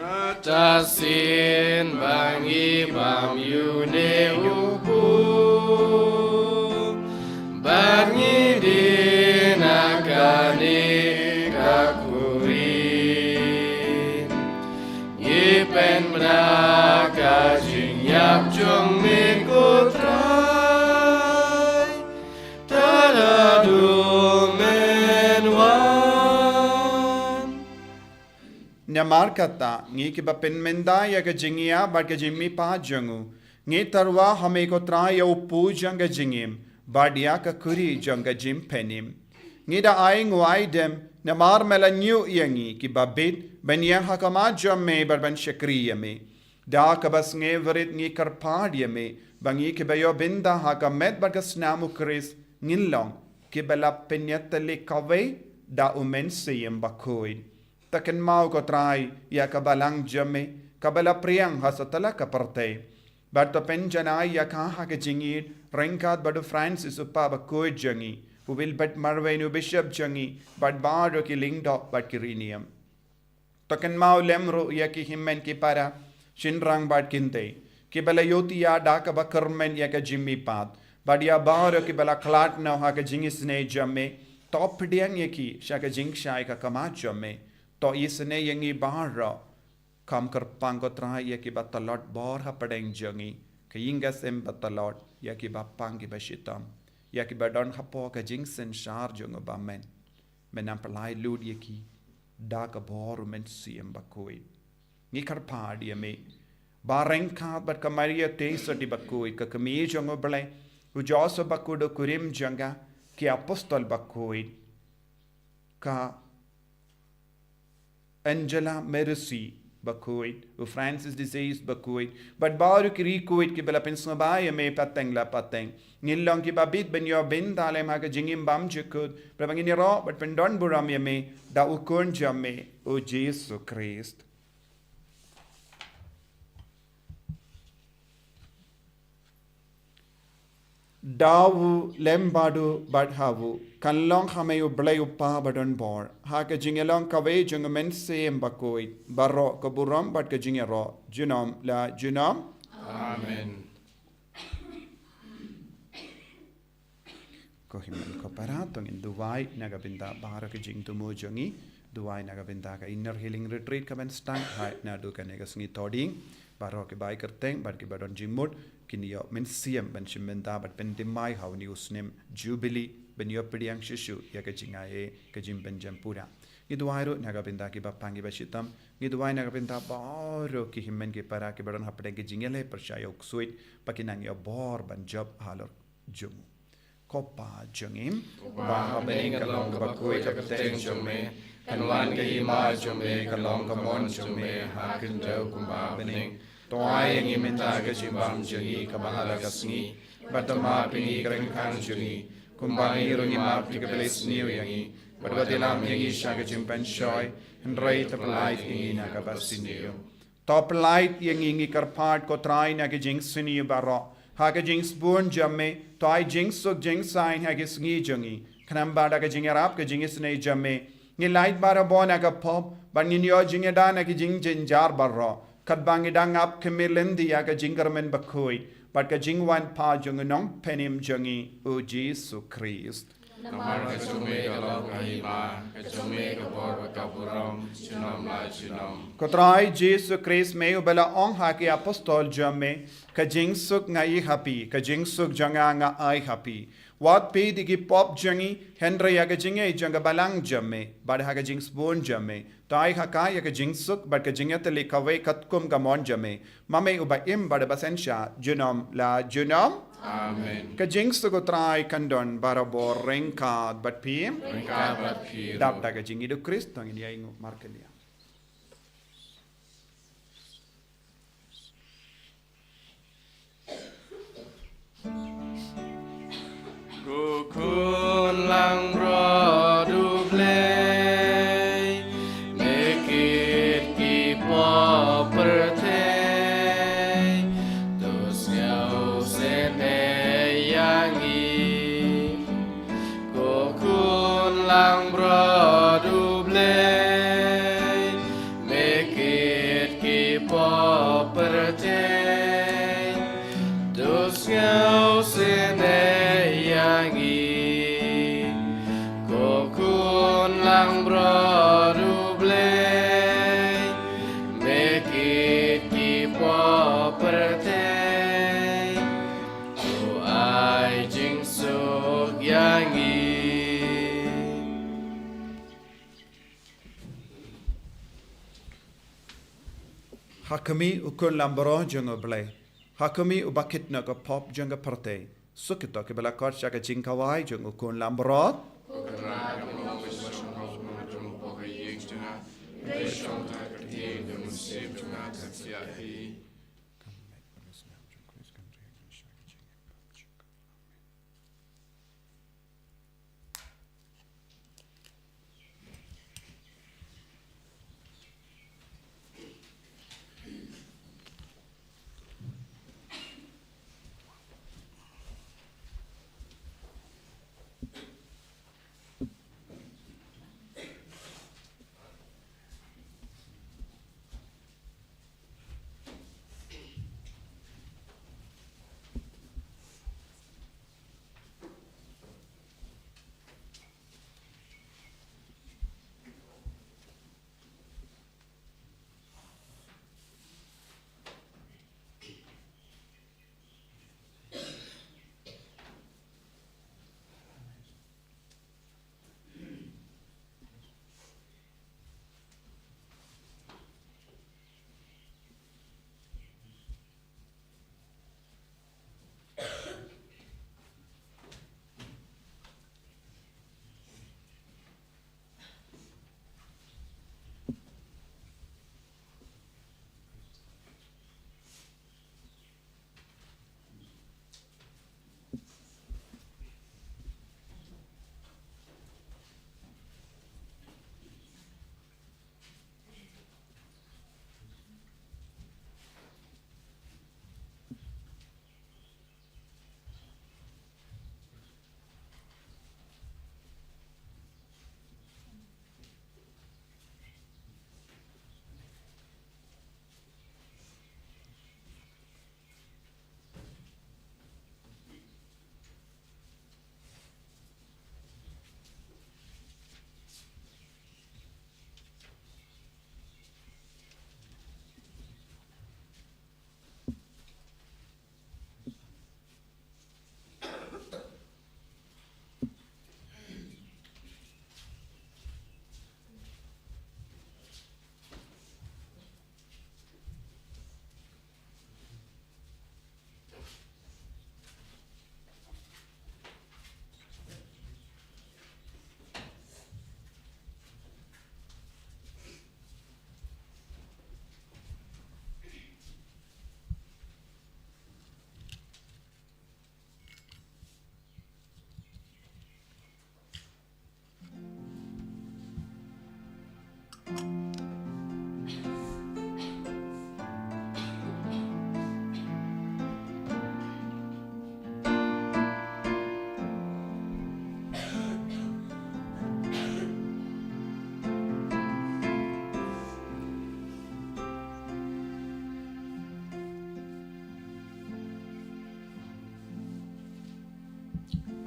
Kata shisien ba ngi bam ïa une u kpu, bad ngi die na kane ka khuri, ngi pynbna ka jingïap jong me ko Trai. Tad haduh Namar kata, ngi kiba pynmynta ïa ka jingïap bad ka jingmihpat jong u, ngi tyrwa ha me ko Trai ïa u pu jong ka jingim, bad ïa ka kuri jong ka jingpynim. Ngi da ai nguaidem, namar me la ñiuh ïa ngi kiba bit ban ïeng ha khmat jong me bad ban shakri ïa me. Da kaba sngewrit ngi kyrpad ïa me, ba ngi kiba ïoh bynta ha ka met bad ka snam u Khrist, ngin long kiba la pynïatylli kawei da u Mynsiem Bakhuid. To kynmaw ko Trai ïa ka balang jong me kaba la phriang ha satlak ka pyrthei, bad to pynjanai ïa ka ha ka jingïeit ryngkat bad u Francis u Papa bakhuid jong ngi, u Wilbert Marwein u Bishop jong ngi, bad baroh ki lyngdoh bad ki riewniam. To kynmaw lem ruh ïa ki hynmen ki para, shynrang bad kynthei, kiba la ïohthiah da kaba kyrmen ïa ka jingmihpat, bad ïa baroh kiba la khlad noh ha ka jingisynei jong me. To pdiang ïa ki sha ka jingshai ka khmat jong me. To isynei ïa ngi baroh, kham kyrpang ko Trai ïa kiba tlot bor hapdeng jong ngi, ka ïing ka sem ba tlot, ïa kiba pang kiba shitom, ïa kiba don hapoh ka jingsynshar jong u bymman. Men nang pyllait lut ïa ki da ka bor u Mynsiem Bakhuid. Ngi kyrpad ïa me ba ryngkat bad ka Maria Theisotti bakhuid, ka kmie jong u Blei, u Joseph bakhuid u kurim jong ka, ki apostol bakhuid, ka Angela Merici bakhuid, u Francis de Sales bakhuid, bad baroh ki riewkhuid kiba la pynsngewbha ïa me pateng la pateng, ngin long kiba bit ban ïoh bynta lem ha ka jingim bymjukut, bad ba ngin ïaroh bad pyndonburom ïa me da u Khun jong me, u Jisu Khrist. Da u lem bad u bad ha u, kan long ha me u Blei u Kpa badonbor, ha ka jingïalong kawei jong u Mynsiem Bakhuid, baroh ka burom bad ka jingïaroh, junom la junom. Amen. Ko hynmen ko para, to ngin duwai na ka bynta baroh ka jingthmu jong ngi, duwai na ka bynta ka Inner Healing Retreat kaban sdang ha naduh kane ka sngi Thohdieng, baroh ki bai kyrteng bad kiba don jingmut, kin ïoh mynsiem ban shim bynta bad pynthymmai ha une u snem Jubilee, ban ïoh pdiang shuh shuh ïa ka jingai ei, ka jingpynjam pura. Ngi duwai ruh na ka bynta kiba pang kiba shitom, ngi duwai na ka bynta baroh ki hynmen ki para kiba don hapdeng ki jingïaleh pyrshah ïa u ksuid, ba kin nang ïoh bor ban jop halor jong u. Ko Pa jong ngi uba ha bneng, kan long kaba khuid ka kyrteng jong me, kan wan ka hima jong me, kan long ka mon jong me ha khyndew kumba ha bneng. To ai ïa ngi mynta ka jingbam jong ngi kaba ha la ka sngi, bad to map ïa ngi ki ryngkang jong ngi, kumba ngi ruh ngi map ïa kiba la isniew ïa ngi, bad wat ïalam ïa ngi sha ka jingpynshoi, hynrei to pyllait ïa ngi na kaba sniew. To pyllait ïa ngi, ngi kyrpad ko Trai, na ki jingsniew baroh, ha ka jingsbun jong me, to ai jingsuk jingsaiñ ha ki sngi jong ngi, khnang ba da ka jingïarap ka jingisynei jong me, ngin lait barabor na ka pop, bad ngin ïoh jingïada na ki jingjynjar baroh, katba ngi dang ap khmih lynti ïa ka jingkyrmen bakhuid bad ka jingwan pat jong u Nongpynim jong ngi, u Jisu Khrist. Namar ka jong me ka long ka hima, ka jong me ka bor bad ka burom, junom la junom. Ko Trai Jisu Khrist, me uba la ong ha ki apostol jong me, ka jingsuk nga ai ha phi, ka jingsuk jong nga nga ai ha phi. Wat peit ïa ki pop jong ngi, hynrei ïa ka jingaiei jong ka balang jong me, bad ha ka jingsbun jong me, to ai ha ka ïa ka jingsuk bad ka jingïatylli kawei katkum ka mon jong me, ma me uba im bad uba synshar, junom la junom. Amen. Ka jingsuk u Trai kan don barabor ryngkat bad phi. Ryngkat bad phi ruh. Dap da ka jingïeit u Khrist, to ngin ïainguh markylliang. Ko Khun langbrot U Blei, me kit ki pop pyrthei, to sngewsynei ïa ngi. Ko Khun langbrot U Blei, me kit ki pop pyrthei, to sngewsynei ïa ngi. Ko Khun langbrot U Blei, me kit ki pop pyrthei, to ai jingsuk ïa ngi. Ha khmih u Khun Lambaroh jong U Blei. Ha khmih uba kit noh ka pop jong ka pyrthei. Suk ito kiba la khot sha ka jingkhawai jong u Khun Lambaroh.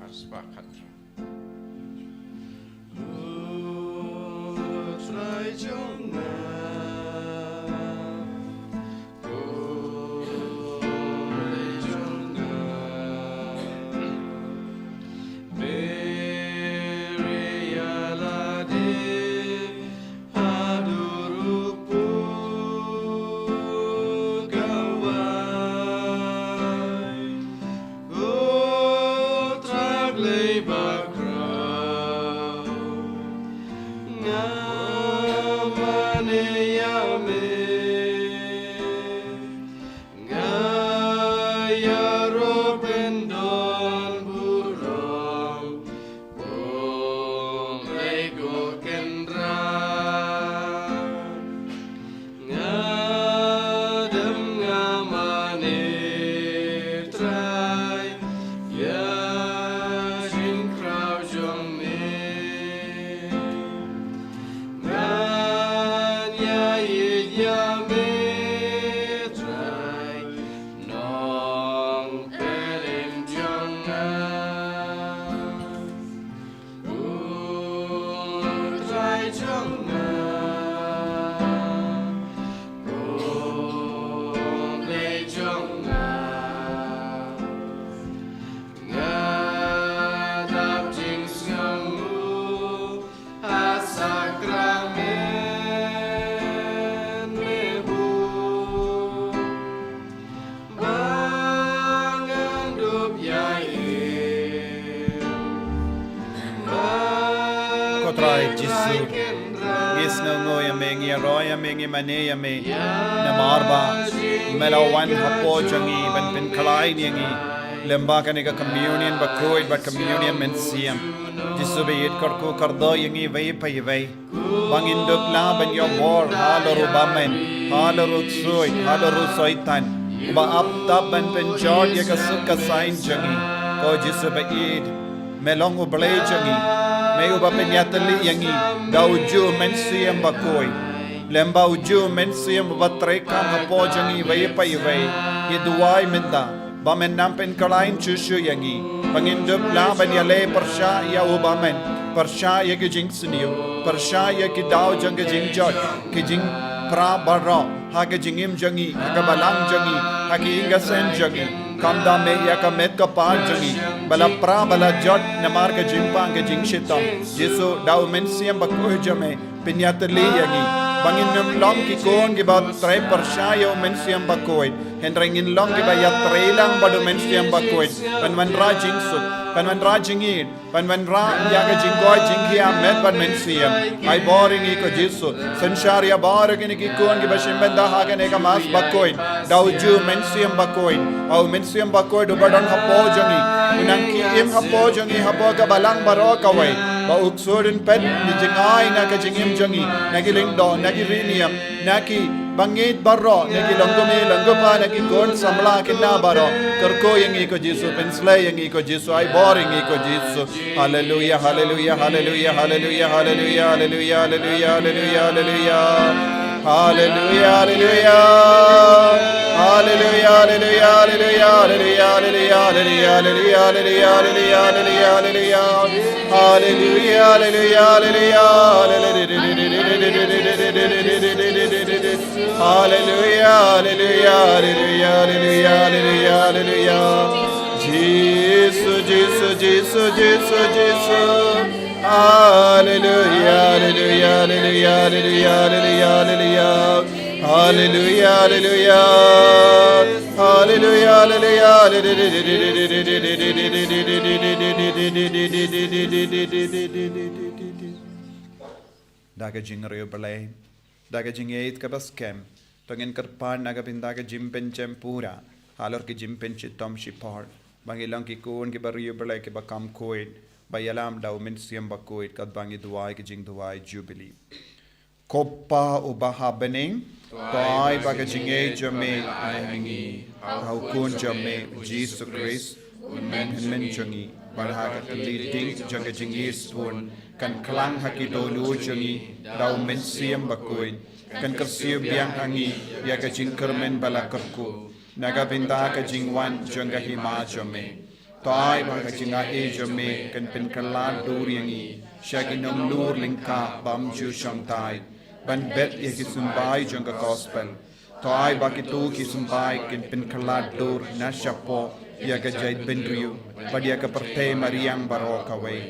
Ar spah khat. Nga ïaroh ban don burom, kum lei ko Kynrad. Nga dem nga mane Trai, ïa jingkraw jong me. Ngan ïa Jisu, ngi sngewnguh ïa me, ngi ïaroh ïa me, ngi mane ïa me. Namar ba me la wan hapoh jong ngi ban pynkhlaiñ ïa ngi. Lem bad kane ka communion bakhuid bad communion mynsiem. Jisu ba ïeit, kyrkhu kyrdoh ïa ngi iwei pa iwei. Ba ngin dup lah ban ïoh bor halor u bymman, halor u ksuid, halor u soitan, uba ap tap ban pynjot ïa ka suk ka saiñ jong ngi. Ko Jisu ba ïeit, me long U Blei jong ngi. Me uba pynïatylli ïa ngi da ujuh u Mynsiem Bakhuid. Lem bad ujuh u Mynsiem uba treikam hapoh jong ngi iwei pa iwei. Ngi duwai mynta ba men nang pynkhlaiñ shuh shuh ïa ngi, ba ngin dup lah ban ïaleh pyrshah ïa u bymman, pyrshah ïa ki jingsniew, pyrshah ïa ki daw jong ki jingjot, ki jingpra baroh ha ka jingim jong ngi, ha ka balang jong ngi, ha ki ïing ki sem jong ngi. Kumta me ïa ka met ka phad jong ngi ba la pra ba la jot namar ka jingpang ka jingshitom. Jisu, da u Mynsiem Bakhuid jong me pynïatylli ïa ngi, ba ngin ym long ki khun kiba trei pyrshah ïa u Mynsiem Bakhuid, hynrei ngin long kiba ïatrei lang bad u Mynsiem Bakhuid ban wanrah jingsuk, ban wanrah jingïeit, ban wanrah ïa ka jingkoit jingkhiah met bad mynsiem. Ai bor ïa ngi ko Jisu. Synshar ïa baroh kine ki khun kiba shim bynta ha kane ka Mass bakhuid da ujuh u Mynsiem Bakhuid. Ba u Mynsiem Bakhuid uba don hapoh jong ngi un nang ki im hapoh jong ngi hapoh ka balang baroh kawei. Ba u ksuid un peit na jingai na ka jingim jong ngi, na ki lyngdoh, na ki riewniam, na ki bangeit baroh, na ki long kmie long kpa, na ki khun samla khynnah baroh. Kyrkhu ïa ngi ko Jisu, pynshlei ïa ngi ko Jisu, ai bor ïa ngi ko Jisu. Haleluia, haleluia, haleluia, haleluia, haleluia, haleluia, haleluia, haleluia. Haleluia, haleluia. Haleluia, haleluia, haleluia, haleluia, haleluia, haleluia, haleluia, haleluia, haleluia. Haleluia, haleluia, haleluia, haleluia. Haleluia, haleluia, haleluia, haleluia, haleluia, haleluia. Jisu, Jisu, Jisu, Jisu, Jisu. Haleluia, haleluia, haleluia, haleluia, haleluia, haleluia. Haleluia, haleluia. Haleluia, haleluia. Da ka jingriewblei, da ka jingïeit kaba skhem, to ngin kyrpad na ka bynta ka jingpynjem pura halor ka jingpynshitom shipor, ba ngin long ki khun kiba riewblei kiba kham khuid, ba ïalam da u Mynsiem Bakhuid, katba ngi duwai ka jingduwai Jubili. Ko Pa uba ha bneng, to ai ba ka jingïeit jong me la ai ha ngi ha u Khun jong me u Jisu Khrist, u Nongpynmong jong ngi, bad ha ka kylli ding jong ka jingïeit sbun kan khlang ha ki dohnud jong ngi da u Mynsiem Bakhuid, kan kyrsiew biang ha ngi ïa ka jingkyrmen ba la kyrkhu na ka bynta ka jingwan jong ka Hima jong me. To ai ba ka jingaiei jong me kan pynkylla dur ïa ngi sha ki nonglur lyngkha bym ju shongthait ban bet ïa ki symbai jong ka Gospel. To ai ba kito ki symbai kin pynkylla dur na shapoh ïa ka jaitbynriew bad ïa ka pyrthei mariang baroh kawei,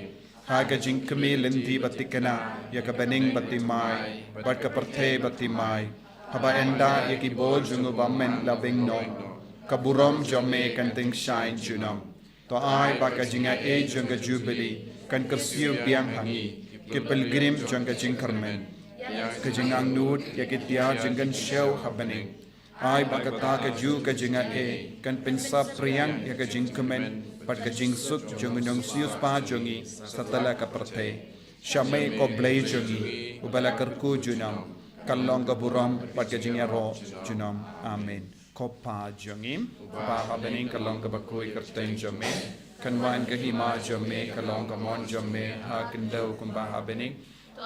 ha ka jingkmie lynti ba thikna ïa ka bneng ba thymmai bad ka pyrthei ba thymmai. Haba ynda ïa ki bor jong u bymman la beng noh, ka burom jong me kan tyngshaiñ junom. To ai ba ka jingaiei jong ka Jubili kan kyrsiew biang ha ngi, ki pilgrim jong ka jingkyrmen, ka jingangnud ïa ki tiar jingkynshew ha bneng. Ai ba kata kajuh ka jingaiei kan pynsaphriang ïa ka jingkmen bad ka jingsuk jong u nongsiewspah jong ngi satlak ka pyrthei. Sha me ko Blei jong ngi, uba la kyrkhu junom, kan long ka burom bad ka jingïaroh junom. Amen. Ko Pa jong ngi, uba ha bneng, kan long kaba khuid ka kyrteng jong me, kan wan ka hima jong me, kan long ka mon jong me ha khyndew kumba ha bneng.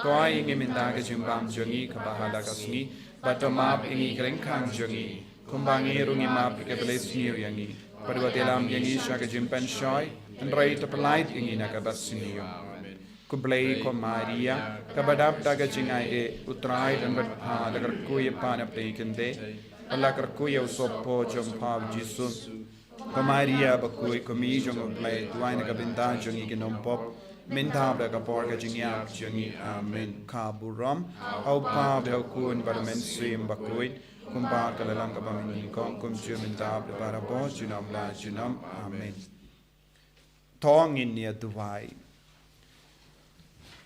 To ai ïa ngi mynta ka jingbam jong ngi kaba ha la ka sngi, bad to map ïa ngi ki lyngkha jong ngi, kumba ngi ruh ngi map ïa kiba leh sniew ïa ngi. Bad wat ïalam ïa ngi sha ka jingpynshoi, hynrei to pyllait ïa ngi na kaba sniew. Khublei ko Maria, kaba dap da ka jingaiei, U Trai u don bad pha, la kyrkhu ïa pha na pdeng ki khyndai, bad la kyrkhu ïa u sohpop jong pha u Jisu. Ko Maria bakhuid, ko Mei jong U Blei, duwai na ka bynta jong ngi ki nongpop, mynta bad ha ka por ka jingïap jong ngi. Amen. Ka burom ha U Kpa bad ha U Khun bad ha U Mynsiem Bakhuid, kumba ka la long kaba mynnyngkong, kumjuh mynta bad barabor, junom la junom. Amen. To ngin ïa duwai.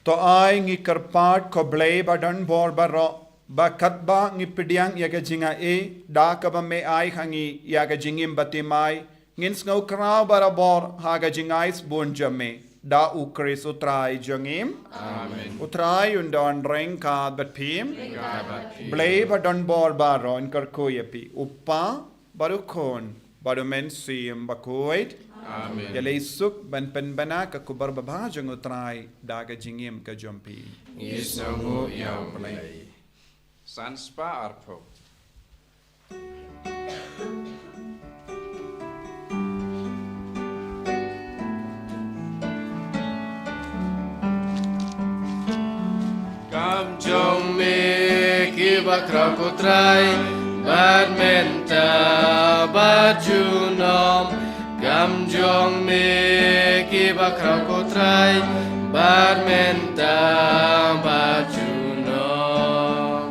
To ai ngi kyrpad, ko Blei ba don bor baroh, ba katba ngi pdiang ïa ka jingaiei da kaba me ai ha ngi ïa ka jingim bathymmai, ngin sngewkhraw barabor ha ka jingai sbun jong me, da U Khrist U Trai jong ngi. Amen. U Trai un don ryngkat bad phi. Ryngkat bad phi. Blei ba don bor baroh un kyrkhu ïa phi, U Kpa bad U Khun bad U Mynsiem Bakhuid. Amen. Ïaleh suk ban pynbna ka khubor babha jong U Trai da ka jingim ka jong phi. Ngi sngewnguh ïa U Blei. San spah arphew. Kam jong me kiba khraw ko Trai, bad mynta bad junom. Kam jong me kiba khraw ko Trai, bad mynta bad junom.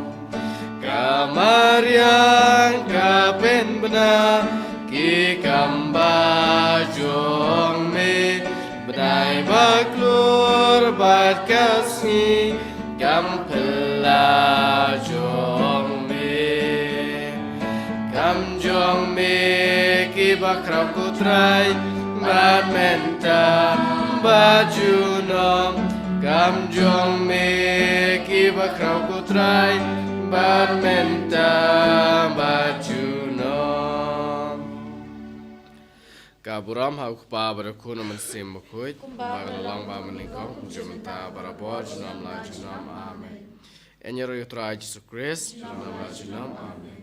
Ka mariang ka pynbna ki kam ba jong me, bnai ba klur bad ka sngi kam phylla jong me. Kam jong me kiba khraw ko Trai, bad mynta bad junom. Kam jong me kiba khraw ko Trai, bad mynta bad junom. Ka burom ha U Kpa bad U Khun, U Mynsiem Bakhuid, kumba ka la long ba mynnyngkong, kumjuh mynta, barabor, junom la junom. Amen. Ïaroh ïa U Trai Jisu Khrist, junom la junom. Amen.